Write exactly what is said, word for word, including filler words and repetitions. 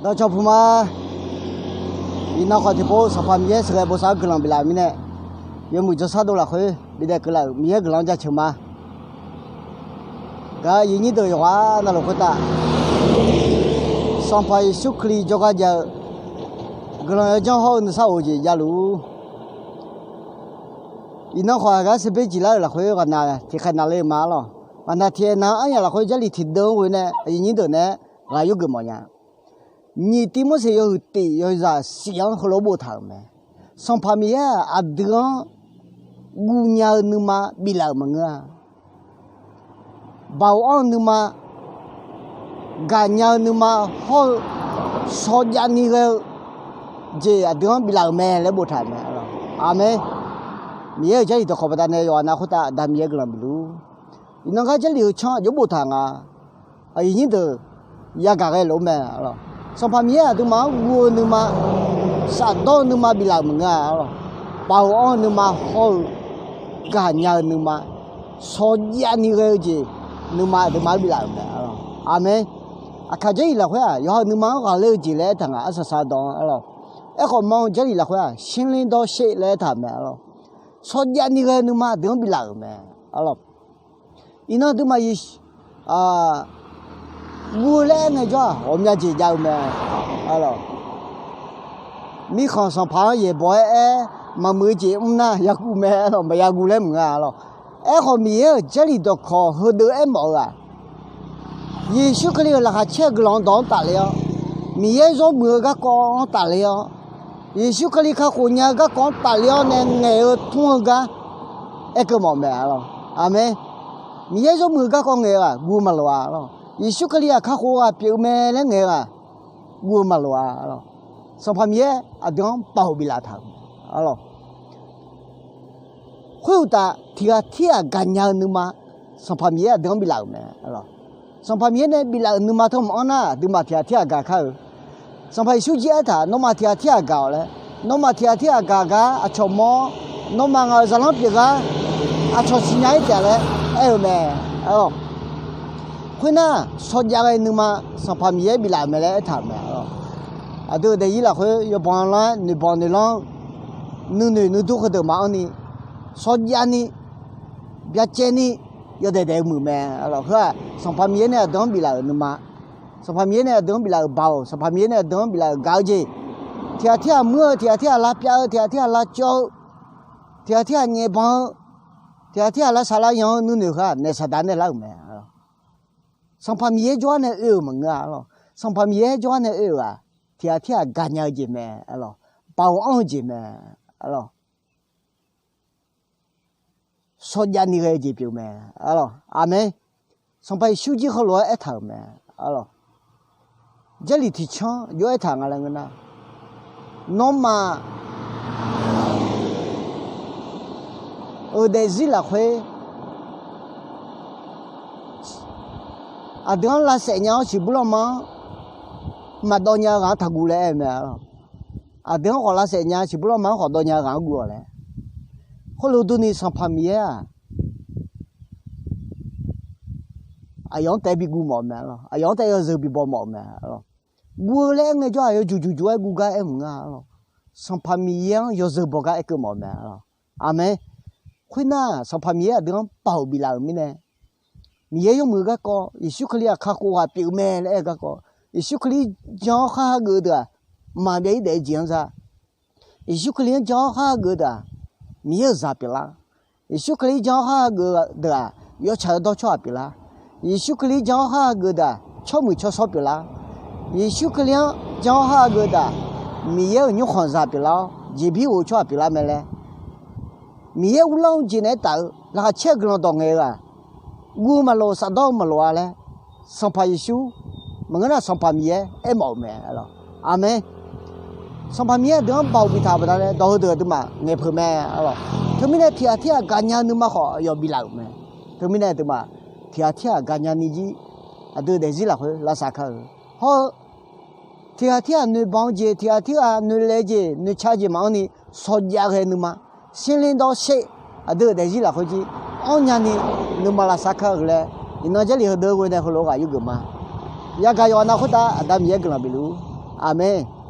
Dawqcawq puq ma. Iqnan khawf tiqpov Sanqpaq Miqyaer sheuqghae bosav-anr guiqlanq biflaf-euq mirnae, yawmuiq jawrshar dov lafkhoer bidaef keuvlaf-euq Miqyaer guiqlanq-anr jaceuq ma. Gaq-eu aqyuif nyir deuq yawqghaq navluf khoertav, Sanqpaq Yeqsur Kali jawrgar jav-eu guiqlanq yawjanr hawr-eu nuisar of-eu jeq javluf-ur. Iqnan khawf aqgar serbyaer jeq lar-euq lafkhoer ghaqna tiqkhaeq naqle-eu ma arlawq. Ghaqna tiqkhaeq naq-anr aryaq lafkhoer Jarlif tiqdeuv-anr ghoe nae aqyuif nyir deuq naeq-aer ghaq yurgeuf mawf nya. Nyiq Tivmorseq yawhuiq tiq yawzaq shif-anr heulof-aer boftaq-euq mae. Sanqpaq Miqyaer-aq aqdui-anr guvnya-eu nuima biflaf-euq maqngeur-a. Baoq anr-eu nuima, gaqnya-eu nuima hawr-eu shawrjav ni ghae-eu jeq aqdui-anr biflaf-euq mae laer boftaq-euq mae. Aqmeq. Miqyaer-euq Jarlif dawqkawq baqdanae yawqghaq nav khoertav Aqda Miqyaer guiqlanq bifluf-ur. Iqnan gar Jarlif heu canr aqjox boftaq nga. Aqyuif nyir deuq yagaq ghae lof-aer mae arlawq. Sanqpaq Miqyaer aqduimaf-anr guv-eu nuima, shafdawr-eu nuima biflaf-euq maqngeur-a arlawq. Baoq anr-eu nuima hawr-eu gaqnya-eu nuima, shawrjav ni ghae-eu jeq nuima aqduimaf-anr biflaf-euq mae arlawq. Aqmeq. Aqkaq Jarlif lafkhoer-aq yawqha-euq nuima-anr ghaqler-eu jeq laer aertaq nga. Arsaq saq dawq-anr arlawq. Aerkhawf manr-eu Jarlif lafkhoer-aq shirler dawr sher laer aertaq-euq mae arlawq. Shawrjav ni ghae-eu nuima aqdui-anr biflaf-euq mae arlawq. Iqnan aqduimaf guv-eu laer aer ngaejawr-aq ghawqmya jeq jav-eu mae arlawq. Mirkhanq sanqpaq-anr yaeqbawq-aer aer maqmuiq-eu jeq mr nar yaguv mae arlawq, maqya guv laer maqngeur-a arlawq. Aerkhawf Miqyaer-euq Jarlif dawqkawq heudeuq aermawf-eu-aq, Yeqsur Kali-euq laqkhaq caer-eu guiqlanq dawq-anr tafler-awr, Miqyaer zawr muiq-eu garkawv-anr tafler-awr, Yeqsur Kali kakhof nya-eu garkawv-anr tafler-awr nae ngaeq-eu tmr-eu gar aerkeuv mawf mae arlawq. Aqmeq. Miqyaer zawr muiq-eu garkawv ngaeq-eu-aq guv maqloq-a arlawq. Yeqsur Kali-aq kakhof ghaq pyeuf-eu mae laer ngaeq-eu-aq guv-eu maqloq-a arlawq. Sanqpaq Miqyaer aqdui-anr baoq biflaf taq-euq arlawq. Khoeruqtaf tiqghaq tirghaq gaqnya-eu nuima, Sanqpaq Miqyaer aqdui-anr biflaf-euq mae arlawq. Sanqpaq Miqyaer nae biflaf-euq nuima teu maqanr nar aqduimaf tiqghaq tirghaq gaq kar-eu. Sanqpaq Yeqsur jir aertaq nawmaf tiqghaq tirghaq gaq-awq laer. Nawmaf tiqghaq tirghaq gaq gar aqcawq mawr-awr, nawmaf ngaq-euq zaqlanr pyeuf gar aqcawq siqnya-ir taef laer aer-eu mae arlawq. Khoernar shawrjav ghae nuima Sanqpaq Miqyaer biflaf-euq mae laer aertaq-euq mae arlawq. Aqdui-euq daefzir lafkhoer yawbanq lan-aer noeqbanq noeqlanr-eu nuinoeq nuidur heudeuq maqanr ni, shawrjav ni, byacaevni, yawdaef daef-eu muiq mae arlawq. Heu-aq Sanqpaq Miqyaer nae aqdui-anr biflaf-euq nuima, Sanqpaq Miqyaer nae aqdui-anr biflaf-euq baoq, Sanqpaq Miqyaer nae aqdui-anr biflaf-euq gaq-eu jeq, tiqghaq tirghaq muir-eu, tiqghaq tirghaq lavpyav-eu, tiqghaq tirghaq lavcawv-eu, tiqghaq tirghaq nyaefbanq-eu, tiqghaq tirghaq lavsaq lavyanq-eu nuinoeq heu-aq naef Saqdaq nae lar-euq mae. Sanqpaq Miqyaer jawrgar nae oe-euq maqngeur-a arlawq. Sanqpaq Miqyaer jawrgar nae oe-euq-aq tiqghaq tirghaq gaqnya-eu jeq mae arlawq. Baoq anr-eu jeq mae arlawq. Shawrjav ni ghae-eu jeq pyeuf mae arlawq. Aqmeq. Sanqpaq Yeqsur jir heulof-aer aertaq-euq mae arlawq. Jarlif tiqcanr jov-aer taq nga laer ngeur nar, nawmaf euq daefzir lafkhoer aqdui-anr lavsaef nya-awr siqbur lanma-anr maqdawv nya-eu ghaq-anr taqguv laer aer-eu mae arlawq. Aqdui-anr khawf lavsaef nya siqbur lanma-anr khawf dawv nya-eu ghaq-anr guv-awq laer. Khoerlof durni Sanqpaq Miqyaer-aq aqyawf-anr taef-aer bi guv mawf-eu mae arlawq. Aqyawf-anr taef-aer yawzeu bi baw mawf-eu mae arlawq. Guv-eu laer aer ngaejawr-aq yawjuq juq juq-aer guv gar aer mq ngar arlawq. Sanqpaq Miqyaer-anr yawzeu baw gar aerkeuv mawf-eu mae arlawq. Aqmeq. Khoernar Sanqpaq Miqyaer aqdui-anr baoq biflaf-euq mirnae, Miqyaer yawmuiq-eu garkawv, Yeqsur Kali-aq kakhof ghaq pyeuf-eu mae laer aer-eu garkawv, Yeqsur Kali jan-awr khar hageuf-eu deuq-aq mqmaq byav-ir daef-eu jeq-anr za. Yeqsur Kali-anr jan-awr khar hageuf-eu deuq-aq Miqyaer-euq zaq pyeuflar. Yeqsur Kali jan-awr khar hageuf-eu deuq-aq yawtsaq-eu dawr tsawrhaq pyeuflar. Yeqsur Kali jan-awr khar hageuf-eu deuq-aq tsawrmuiq tsawrshawr pyeuflar. Yeqsur Kali-anr jan-awr khar hageuf-eu deuq-aq Miqyaer-euq nymrkhanq zaq pyeuflar-awr jeqbir ghof-eu tsawrhaq pyeuflar mae laer, Miqyaer uvlanr-eu jeq naeq-aer taf-eu laqkhaq caer-eu guiqlanq dawq ngaeq-eu-aq, guv-eu maqloq, safdawr-eu maqloq-a laer, Sanqpaq Yeqsur maqngeur nar Sanqpaq Miqyaer aermawf-euq mae arlawq. Aqmeq. Sanqpaq Miqyaer aqdui-anr baoq biftaq-euq baqdanae dawq heudeuq aqduimaf ngaeqpeuq mae arlawq. Teumirnae tiqghaq tirghaq gaqnya-eu nuima khawf aqyawf biflaf-euq mae. Teumirnae aqduimaf tiqghaq tirghaq gaqnya ni jir aqdui-euq daefzir lafkhoer lavsav kar-eu. Hawr-eu tiqghaq tirghaq noeqbanq-eu jeq, tiqghaq tirghaq noeqlaeq-eu jeq, noeqca-eu jeq maqanr ni shawrjav ghae nuima, shirler dawr sher, aqdui-euq daefzir lafkhoer jir anrnya ni nuima lavsav kar-eu laer, iqnan Jarlif heudeuq ghoe nae heulof-aer ghaq yurgeuf ma. Yagaq yawqha nav khoertav Aqda Miqyaer guiqlanq bifluf-ur. Aqmeq.